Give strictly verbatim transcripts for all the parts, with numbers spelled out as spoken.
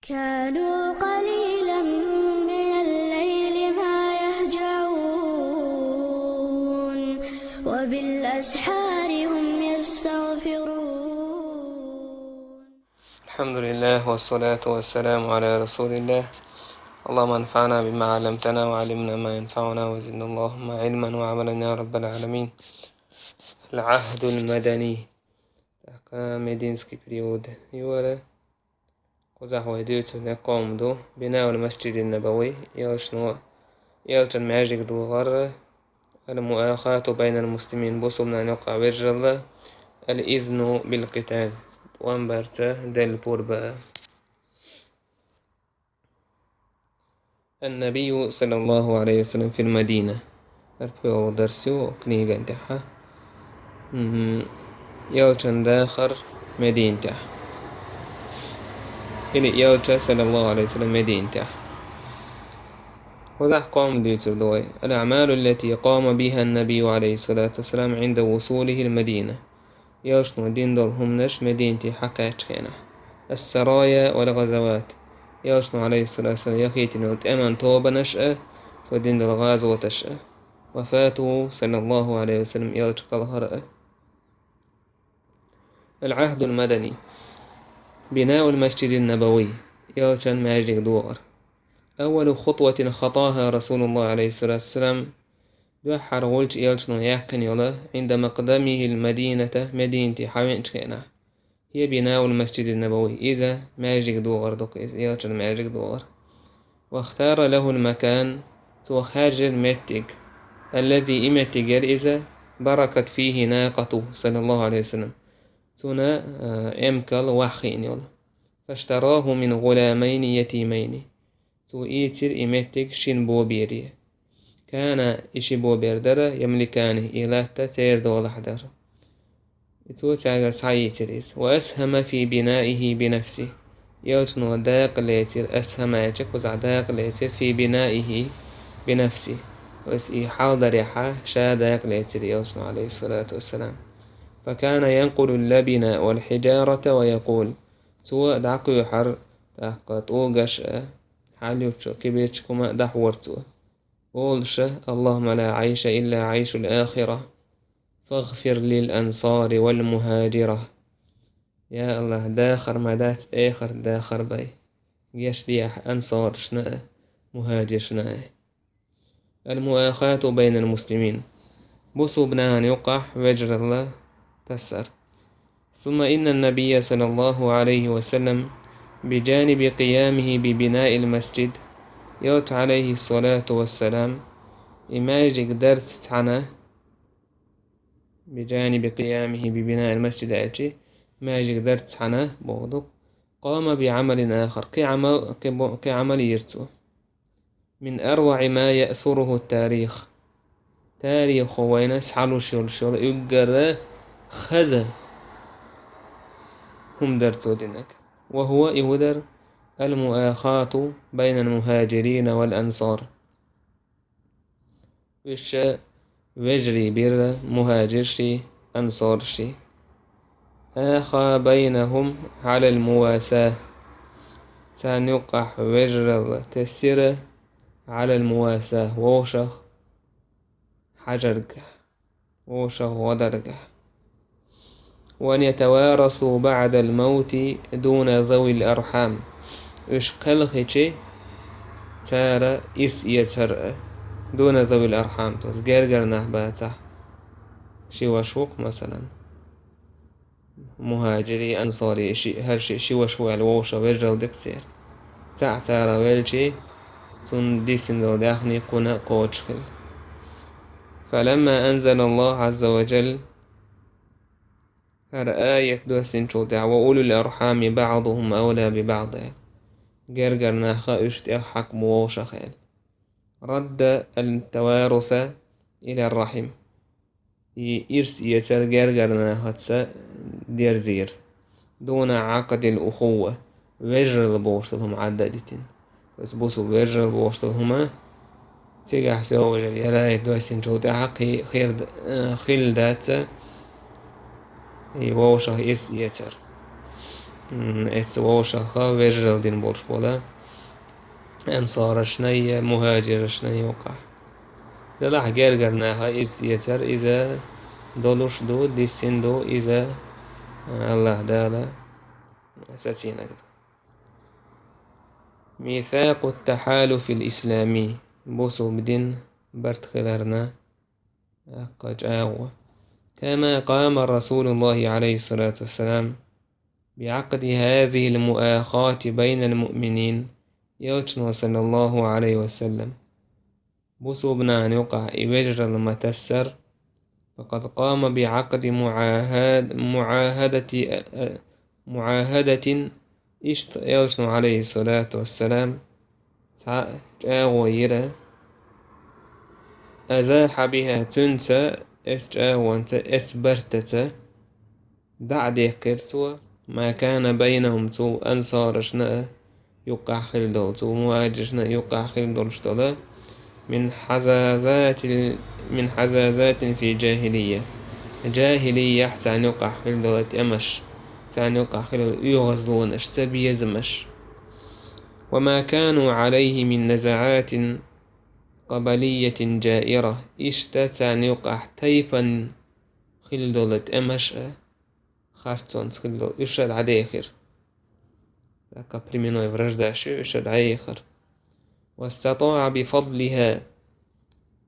كانوا قليلا من الليل ما يهجعون، وبالأسحار هم يستغفرون. الحمد لله، والصلاة والسلام على رسول الله. اللهم انفعنا بما علمتنا، وعلمنا ما ينفعنا، وزدنا اللهم علما وعملا يا رب العالمين. العهد المدني. Мединский период. Юара. Кхузахь вай дуьйцур дерг кхо хӀума ду: بناء المسجد النبوي, элчано, элчан маьждиг дохар, المؤاخاة بين المسلمين, бусулбанашна юкъахь вежаралла, الإذن بالقتال, тӀом барца Делан пурба. النبي صلى الله عليه وسلم في المدينة. ХӀара пхоьалгӀа дарс ю книган тӀехь. Мгм. Элчан дахар Мединатехь. Или элча, саллаллаху алейхи ва саллям, Мединатехь. Кхузахь кхо хӀума дуьйцур ду вай. الأعمال التي قام بها النبي عليه الصلاة والسلام عند وصوله المدينة. Элчано дина долу хӀуманаш Мединате хьакхаьчначу хенахь. السرايا والغزوات. Элчано, алейхиссалату вассалам, яхийтина йолу тӀеман тобанаш а, цо дина долу гӀазоташ а. وفاته صلى الله عليه وسلم, элча кхалхар а. العهد المدني. بناء المسجد النبوي. Элчан маьждиг дохар. أول خطوة خطاها رسول الله عليه الصلاة والسلام. Дуьххьара гӀулч элчано яьккхина йолу, عند مقدمه المدينة, Мединате хьавеанчу хенахь. هي بناء المسجد النبوي. Иза маьждиг дохар ду-кх иза, элчан маьждиг дохар. واختار له المكان, цо хаьржира меттиг. الذي, и меттиг яра иза, بركت فيه ناقته صلى الله عليه وسلم. Цуьнан, а, эмкал ваха хиъна йолу. فاشتراه من غلامين يتيمين. Цо ийцира и меттиг шина бобере. كانا, и ши бобер дара, يملكانه, и латта церан долахь дара. И цо цаьргара схьаийцира иза. وأسهم في بنائه بنفسه. Элчано дакъа лецира, асхьама аьлча кхузахь дакъа лецира, في بنائه بنفسه. Оцу и хьалдарехь ша дакъа лецира элчано, алейхиссалату вассалам. فكان ينقل اللبن والحجارة ويقول. Цо дӀакхоьхьура тӀаккха тӀулгаш а, хьалъюттучу кибирчиг хӀума а дӀахьора цо. Олуш а: اللهم لا عيش إلا عيش الآخرة، فاغفر للأنصار والمهاجرة. Я АллахӀ, дахар ма дац, эхарт дахар бай. Гечдехьа ансарашна а, мухӀажиршна а. المؤاخاة بين المسلمين. Бусулба нахана юкъахь вежаралла тассар. ثم إن النبي صلى الله عليه وسلم بجانب قيامه ببناء المسجد, элча, алейхиссалату вассалам, и маьждиг дарца цхьаьна, بجانب قيامه ببناء المسجد аьлча, маьждиг дарца цхьаьна бохург ду, قام بعمل آخر, кхин Ӏамал, кхин бо-, кхин Ӏамал йира цо. من أروع ما يأثره التاريخ. Тарихо вайна схьалуш йолуш йолу уггар хаза хӀума дара цо динарг. وهو, и хӀун дара, المؤاخاة بين المهاجرين والأنصار. Уьш вежарий бира, мухӀажирший, ансарший. آخى بينهم على المواساة. Царна юккъахь вежаралла тесира, على المواساة, вовшах хьажаргахь, вовшах гӀо даргахь. وأن يتوارثوا بعد الموت دون ذوي الأرحام. Уьш кхелхичи, цара ирс эцар а, دون ذوي الأرحام, то есть гергара нах бацахь. Ши ваша ву-кх, масалан, мухӀажирий, ансарий, ши, хӀара ши, ши ваша ву аьлла, вовшах вежаралла дика церан. Цхьаъ царах велчи, цунна дисина долу даьхни кхунна а кхочушхила. فلما أنزل الله عز وجل, хӀара аят доссинчул тӀаьхьа, وأولو الأرحام بعضهم أولى ببعض аьлла, гергара нах а уьш тӀех хьакха бу вовшах аьлла. رد التوارث إلى الرحم. И ирс эцар гергара нахаца дерзийра. دون عقد الأخوة. Вежаралла бохуш долу хӀума Ӏадда а дитина. Оцу бусулба вежаралла бохуш долу хӀума цигахь совжар яра и доссинчул тӀаьхьа кхи-, хир д-, э, хилла дац и вовшах ирс эцар. м, эцца вовшаха вежаралла дина болуш бола ансарашна я мухӀажирашна юкъахь. Делахь гергара наха ирс эцар, иза долуш ду, диссина ду, иза, а, АллахӀ Дала сацийнарг ду. ميثاق التحالف الإسلامي, бусулба дин барт хиларна, аккха чӀагӀо. كما قام رسول الله عليه الصلاة والسلام بعقد هذه المؤاخاة بين المؤمنين, Элчано, саллаллаху Ӏалайхи ва саллам, бусулба нахана юкъахь и вежаралла ма тассара, فقد قام بعقد معاهد-, معاهدة، معاهدة, иштта Элчано, Ӏалайхиссалату вассалам, цхьа чӀагӀо йира, أزاح بها, цуьнца, эс чӀагӀонца, эс бартаца, дӀа а дехкира цо, ما كان بينهم, цу ансарашна а юккъахь хилла долу, цу мухӀажиршна а юккъахь хилла долуш долу, من حزازات ال-, من حزازات في الجاهلية, жахӀилияхь царна юккъахь хилла долу тӀемаш, царна юккъахь хилла оьгӀазлонаш, цабезамаш. وما كانوا عليه من نزعات قبلية جائرة, иштта царна юккъахь тайпана хилла долу тӀемаш а, харцонца хилла долу, уьш а дӀадехира. Как племенная вражда шу, уьш а дӀаехира. واستطاع بفضلها,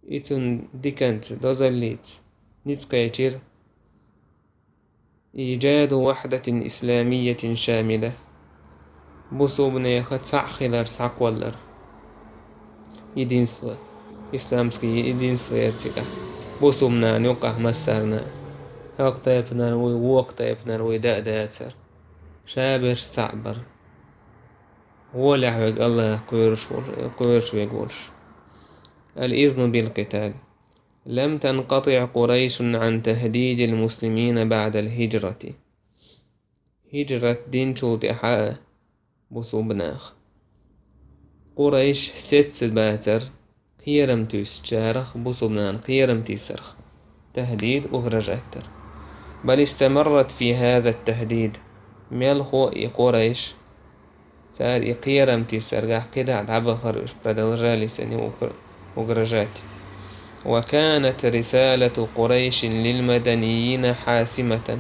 и цуьнан диканца, дозаллица ницкъ кхечира, إيجاد وحدة إسلامية شاملة, бусулбанеха цхьаъ хилар схьакхоллар. Единство, исламский единство яра цигахь. Бусулбанан юккъахь массарна, хӀокху тайпанара вуй, вокху тайпанара вуй дан а дацара. Ша берш цхьаъ бара. Гьолехь верг АллахӀ кхоьруш волу, кхоьруш верг волуш. الإذن بالقتال. لم تنقطع قريش عن تهديد المسلمين بعد الهجرة. ХӀижрат динчул тӀаьхьа а бусулба наха. Къурайш сецца бацара кхерам туьйсучарах, бусулба нахана кхерам тийсарх, тахӀдид, угрожать дар. بل استمرت في هذا التهديد. Мелхо а и Къурайш, цара и кхерам тийсаргахь кхидӀа а дӀабахара уьш, продолжали сани угр-, угрожать. وكانت رسالة قريش للمدنيين حاسمة.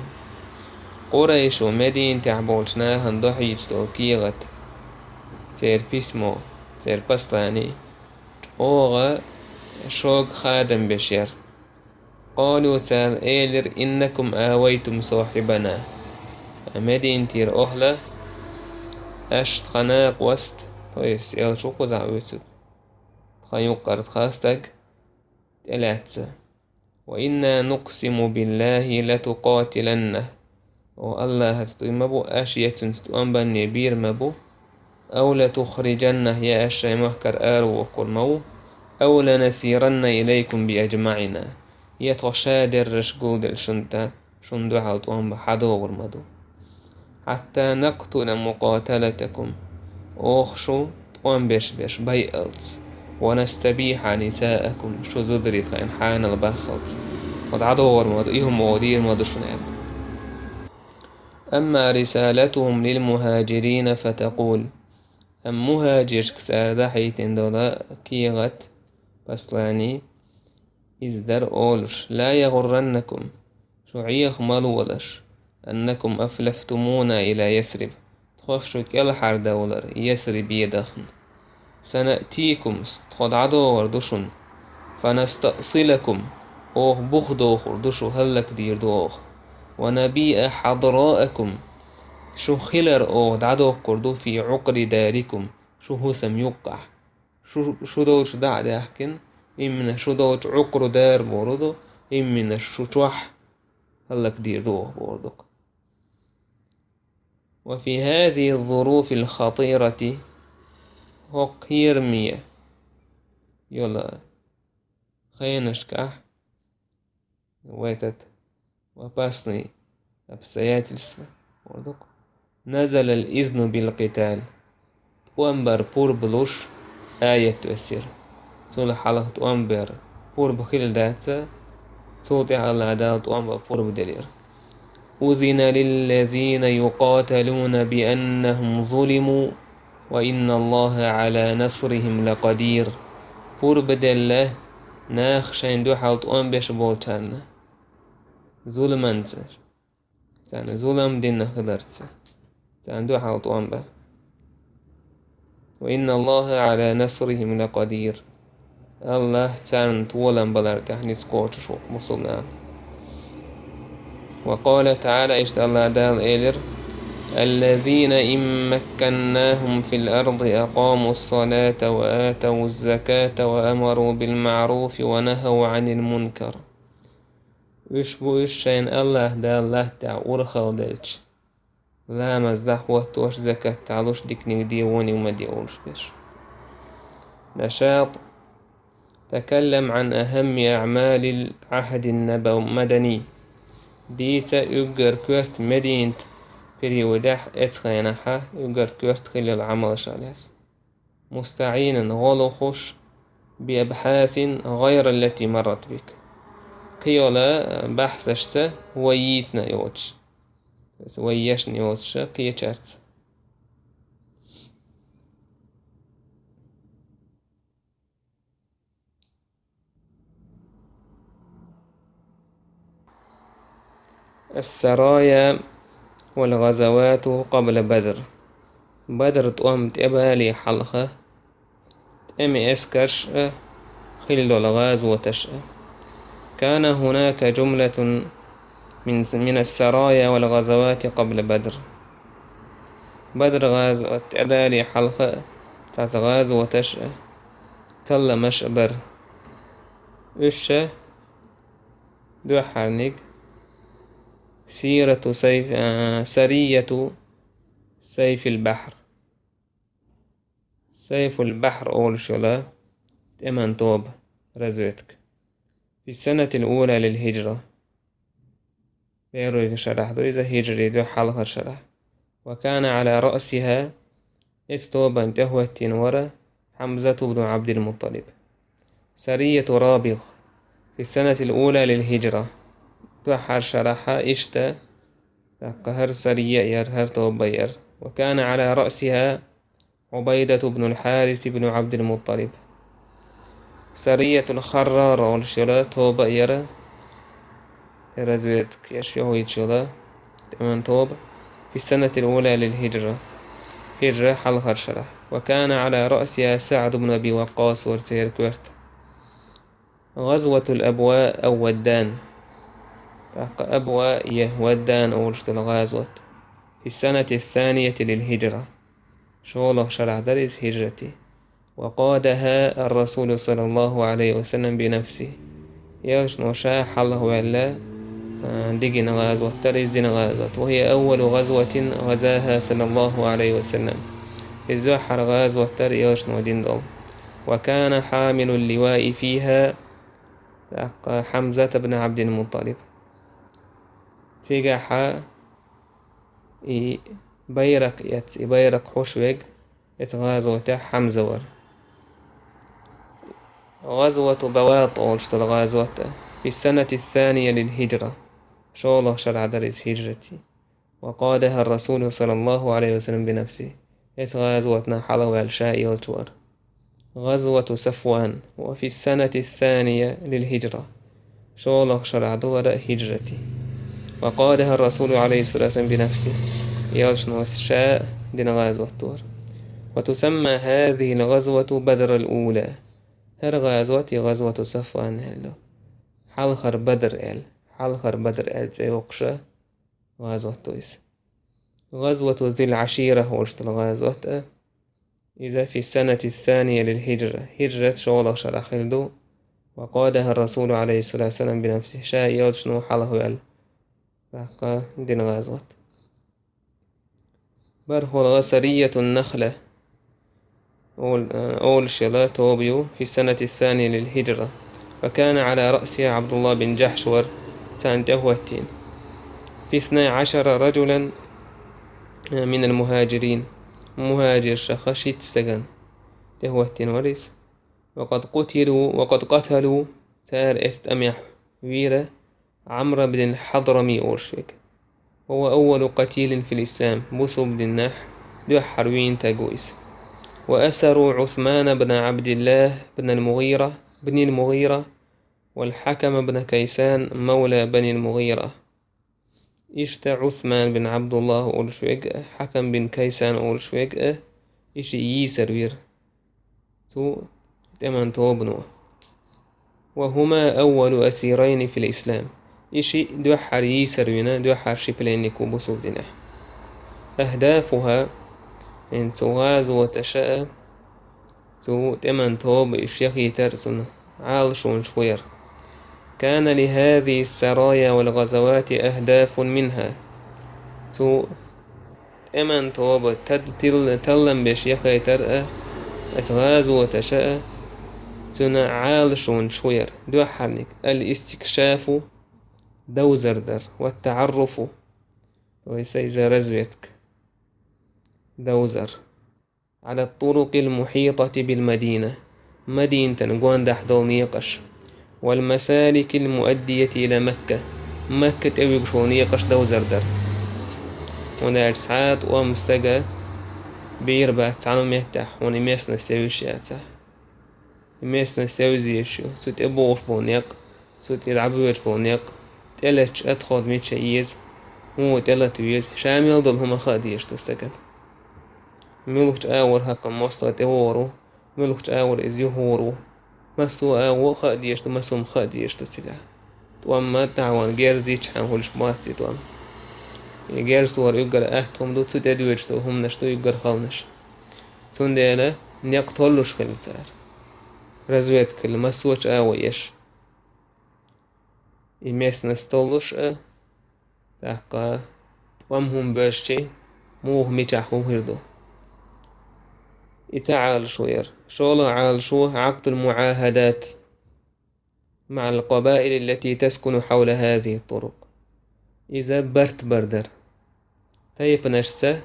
Къурайшо Мединатехь болчу нахана дохьийчу долу кехат, церан письмо, церан послание, чӀогӀа шога хадам беш яра. قالوا, цара элира: إنكم آويتم صاحبنا. Мединатера охӀла, аша тхан накъост, то есть элча ву кхузахь вуьйцург, тхан юккъара тхан стаг тӀелаьцна. وإنا نقسم بالله لتقاتلنه. О, АллахӀаца дуй ма бу, аша я цуьнца тӀом банне бийр ма бу. أو لتخرجنه, я аша шайн махкара аравохкур ма ву. أو لنسيرن إليكم بأجمعنا. Я тхо ша дерриш гулделла шуна тӀе, шуна дуьхьал тӀом бан хьадогӀур ма ду. حتى نقتل مقاتلتكم. Оха шу тӀом беш-беш байалц. ونستبيح نساءكم. Шу зударий тхайна хьанал баххалц. Тхо дӀадогӀур ма ду, и хӀума оха дийр ма ду шуна аьлла. أما رسالتهم للمهاجرين فتقول. Амма мухӀажиршка цара дахьийтина долу кехат, послание, иза дара олуш: لا يغرنكم, шу Ӏеха ма лолаш, أنكم أفلفتمونا إلى يثرب, тхо шу кӀелхьардовлар Ясрибе дахна. سنأتيكم, тхо дӀадогӀур ду шуна. فنستأصلكم, оха бух дохур ду шу, хӀаллакдийр ду оха. ونبيع حضراءكم, шун хилар оха дӀадоккхур ду في عقر داركم, шун хӀусам юккъахь. Шу, шу долчу дӀа а даьхкина, именно шу долчу Ӏукру дар бохур ду, именно шу чохь хӀаллакдийр ду оха бохур ду-кх. وفي هذه الظروف الخطيرة, хӀокху кхераме йолу хенашкахь, в этот, в опасные обстоятельства, бохург ду-кх, نزل الإذن بالقتال, тӀом бар пурба луш, аят весира. Цул хьалха тӀом бар пурба хилла дац, цул тӀаьхьа АллахӀ Дала тӀом бан пурба делира. أذن للذين يقاتلون بأنهم ظلموا وإن الله على نصرهم لقدير. Пурба делла наха шайн дуьхьал тӀом беш болчарна. Зуламанца. Царна зулам дина хиларца. Царна дуьхьал тӀом бан. وإن الله على نصرهم لقدير. АллахӀ царна толам балар тӀехь ницкъ кхочуш ву мусулман. وقال تعالى, иштта АллахӀ Дала элира: الذين إن مكناهم في الأرض أقاموا الصلاة وآتوا الزكاة وأمروا بالمعروف ونهوا عن المنكر. Уьш бу уьш шайна АллахӀ Дала латтехь урхалла делча, ламаз дӀахӀоттош, закат дӀалуш, диканиг де, вониг ма де олуш берш. نشاط. تكلم عن أهم أعمال العهد النبو-، المدني. Дийца уггар коьрта Мединат периодехь, эцу хенахь уггар коьрта хилла йолу Ӏамалшах лаьцна. مستعينا, гӀо лохуш, بأبحاث غير التي مرت بك. Кхин йолу бахьсашца, вай йийцина йоцуш. Вай ешна йоцуш кхечаьрца. السرايا والغزوات قبل بدر. Бадр тӀом тӀебале хьалха тӀеман эскарш а, хилла долу гӀазоташ а. كان هناك جملة من، من السرايا والغزوات قبل بدر. Бадр гӀазот тӀедале хьалха а цхьацца гӀазоташ а, талламаш а бара. Уьш а дуьххьарниг سيرة سيف، а, سرية سيف البحر. Сайфул-Бахьр олуш йолу тӀеман тоба, разведка. في السنة الأولى للهجرة. Первый шарахь ду иза, хиджри ду, хьалхара шарахь. وكان على رأسها, эцу тобанна тӀехӀоьттина вара Хьамзат ибн Ӏабдил-Мутталиб. سرية رابغ في السنة الأولى للهجرة. Дуьххьара шарахь иштта, тӀаккха хӀара сария яра, хӀара тоба яра. وكان على رأسها عبيدة بن الحارث بن عبد المطلب. Сариятул-Харрара олуш йолу тоба яра, разведка еш йохуьйтуш йолу тӀеман тоба, في السنة الأولى للهجرة, хиджра хьалхара шарахь. وكان على رأسها سعد بن أبي وقاص, вара церан коьрта. غزوة الأبواء أو ودان. ТӀаккха Абва я Ваддан олуш долу гӀазот. في السنة الثانية للهجرة. ШолгӀа шарахь дара иза хиджрати. وقادها الرسول صلى الله عليه وسلم بنفسه. Элчано ша хьалхаваьлла, а, дигина гӀазот дара иза, дина гӀазот. وهي أول غزوة غزاها صلى الله عليه وسلم. Иза дуьххьара гӀазот дара Элчано дина долу. وكان حامل اللواء فيها, тӀаккха, Хьамзат ибн Ӏабдил-Мутталиб. Цигахь и байракх эцна, и байракх хьош верг эцу гӀазотехь Хьамза вара. غزوة بواط олуш долу гӀазот а, في السنة الثانية للهجرة, шолгӀа шарахь дара иза хиджрати. وقادها الرسول صلى الله عليه وسلم بنفسه. Эцу гӀазотна хьалхаваьлла ша Элча вара. غزوة صفوان، وفي السنة الثانية للهجرة. ШолгӀа шарахь ду вара хиджрати. وقادها الرسول عليه الصلاة والسلام بنفسه. Элчано ша дина гӀазот ду вара. وتسمى هذه الغزوة بدر الأولى. ХӀара гӀазот и гӀазоту Сафван аьлла. Хьалхара Бадр аьлла. Хьалхара Бадр аьлла цӀе йоккхуш а гӀазот ду иза. غزوة ذي العشيرة олуш долу гӀазот а, иза في السنة الثانية للهجرة, хиджрат шолгӀа шарахь хилла ду. وقادها الرسول عليه الصلاة والسلام بنفسه, ша Элчано хьалхаваьлла, тӀаккха дина гӀазот. БархӀалгӀа سرية النخلة. Ол-, э, олуш йолу тоба ю, في السنة الثانية للهجرة. وكان على رأسها عبد الله بن جحش, вара царна тӀехӀоьттина. في اثني عشر رجلا من المهاجرين. Мухаджиршах шийтта стагана тӀехӀоьттина вара иза. وقد قتلوا، وقد قتلوا, цара эцу тӀамехь вийра Ӏамр ибн ал-Хьадрамий олуш верг. وهو أول قتيل في الإسلام, бусулба динехь дуьххьара вийна стаг ву иза. وأسروا عثمان بن عبد الله بن المغيرة, بن المغيرة, والحكم بن كيسان مولى بني المغيرة. Иштта Ӏусман бин Ӏабдуллах олуш верг а, Хьакам бин Кайсан олуш верг а, и шиъ йийсар вира цу тӀеман тобано. وهما أول أسيرين في الإسلام. И шиъ дуьххьара йийсар вина, дуьххьара ши пленник ву бусулба динехь. أهدافها, хӀинца цу гӀазоташа а, цу тӀеман тоба уьш яхийтар а цуьнан Ӏалашонаш хӀун яра. كان لهذه السرايا والغزوات أهداف منها. Цу тӀеман тоба тад-, тил-, таллам беш яхийтар а, оцу гӀазоташа а, цуьнан Ӏалашонаш хӀун яра. Дуьххьарниг: الاستكشاف, довзар дар, والتعرف, то есть иза разведка, довзар. على الطرق المحيطة بالمدينة, Мадинатан гондахь долу некъаш, والمسالك المؤدية إلى مكة, Макка тӀе вуьгуш волу некъаш довзар дара. ХӀунда аьлча цхьа а тӀом стага бийр бац цхьана а меттехь, хьуна и местность евзаш яцахь. И местность евзаш ю, цу тӀе богӀуш болу некъ, цу тӀе дӀабоьдуш болу некъ, тӀелеташ отход мича еза, хӀун тӀелата веза, ша мел долу хӀума хаа дезаш ду стагана. Муьлхачу агӀор хӀокху мостагӀа тӀевогӀур ву, муьлхачу агӀор иза юхавогӀур ву. Массо а агӀо хаа дезаш ду, массо а хӀума хаа дезаш ду цигахь. ТӀом ма дӀа ван герз йичхьана хуьлуш бац и тӀом. И герз тохар уггар атта хӀума ду, цу тӀе доьдуш долу хӀуманаш ду уггар халанаш. Цундела некъ толлуш хилла цара. Разведка хилла массо а агӀо еш. И местность толлуш а, тӀаккха тӀом хӀума боьжчи, муха мичахь хӀун хир ду. И цхьа Ӏалашо яра. ШолгӀа Ӏалашо عقد المعاهدات مع القبائل التي تسكن حول هذه الطرق. Иза барт бар дара тайпанашца,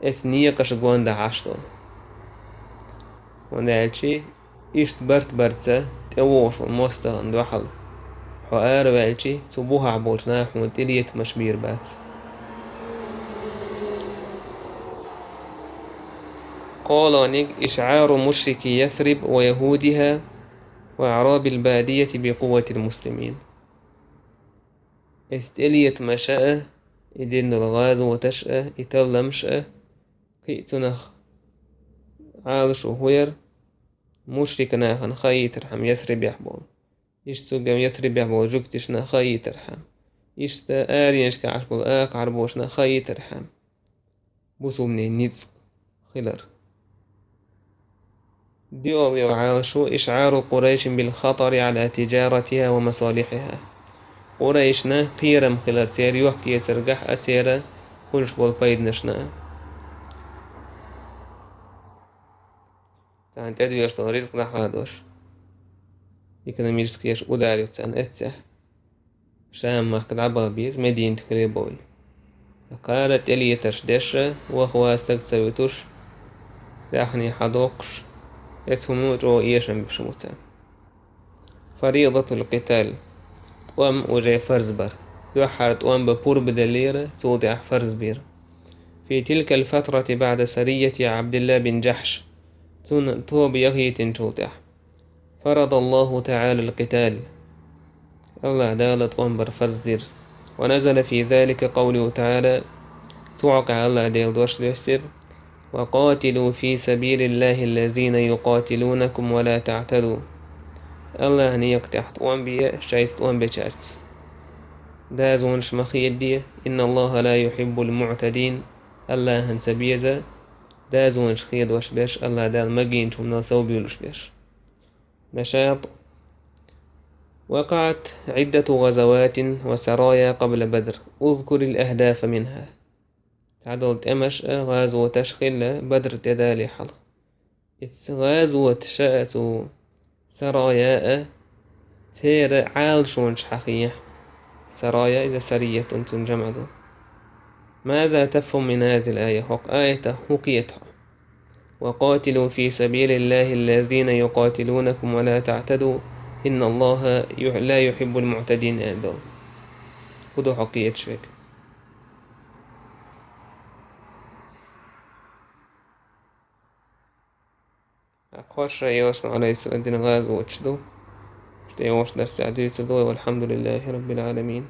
эцу некъаша гондахь Ӏаш долу. ХӀунда аьлча иштта барт барца тӀевогӀуш волу мостагӀна дуьхьал хьо араваьлчи, цу бухахь болчу наха хьуна тӀелетамаш бийр бац. КхоалгӀаниг إشعار مشركي يثرب ويهودها وأعراب البادية بقوة المسلمين. Эс тӀелетамаша а, и дина долу гӀазоташ а, и талламаш а, кхин а цунах Ӏалашо хӀун яра, мушрик нахана хаийтархьама Ясрибехь болу. Иштта цуьнга Ясрибехь болу жуьгташна хаийтархьама. Иштта аренашка Ӏаш болу акха Ӏарбошна хаийтархьама. Бусулбанийн ницкъ хилар. ДоьалгӀа Ӏалашо إشعار قريش بالخطر على تجارتها ومصالحها. Къурайшна кхерам хилар церан йохк-эцаргахь а, церан хуьлуш болу пайданашна а. Царна тӀедоьжуш долу ризкъ дӀахадош, экономический удар ю царна эццехь. Шам-махка дӀабаха беза, Мединат хиле бовлу. Кхара тӀелетарш деш а, ваха ван стаг ца вуьтуш, даьхни хьадоккхуш, эцу хӀумано чӀогӀа эшам беш бу царна. فريضة القتال. ТӀом уже фарз бара. Дуьххьара тӀом бан пурба деллера, цул тӀаьхьа фарз бира. في تلك الفترة بعد سرية عبد الله بن جحش. Цунна тоба яхийтинчул тӀаьхьа. فرض الله تعالى القتال. АллахӀ Дала тӀом бар фарз дира. ونزل في ذلك قوله تعالى. Цу хьокъехь АллахӀ Делан дош доьссира: وقاتلوا في سبيل الله الذين يقاتلونكم ولا تعتدوا. АллахӀан некъа тӀехь тӀом бе шайца тӀом бечаьрца. Дозанаш ма хедаде, إن الله لا يحب المعتدين. АллахӀана ца беза дозанаш хедош берш, АллахӀ Дала магийначу хӀуманал совбуьйлуш берш. نشاط. وقعت عدة غزوات وسرايا قبل بدر. اذكر الأهداف منها. Цхьадолу тӀемаш а, гӀазоташ а хилла Бадр тӀедале хьалха. Эцу гӀазоташа а, цу сарая а, церан Ӏалашонаш хьахийна. Сарая иза сариятун, цуьнан жамӀ ду. ماذا تفهم من هذه الآية؟ ХӀокху аятах хӀун кхета хьо? وقاتلوا في سبيل الله الذين يقاتلونكم ولا تعتدوا إن الله يح-، لا يحب المعتدين аьлла долу. ХӀун ду хьо кхеташ верг? ХӀокхо шоай Элчано, Ӏалайхи ссалам, дина гӀазот ду. Иштта йолча дарсехь дуьйцур ду вай, валхьамдулиллахӀи раббил Ӏаламин.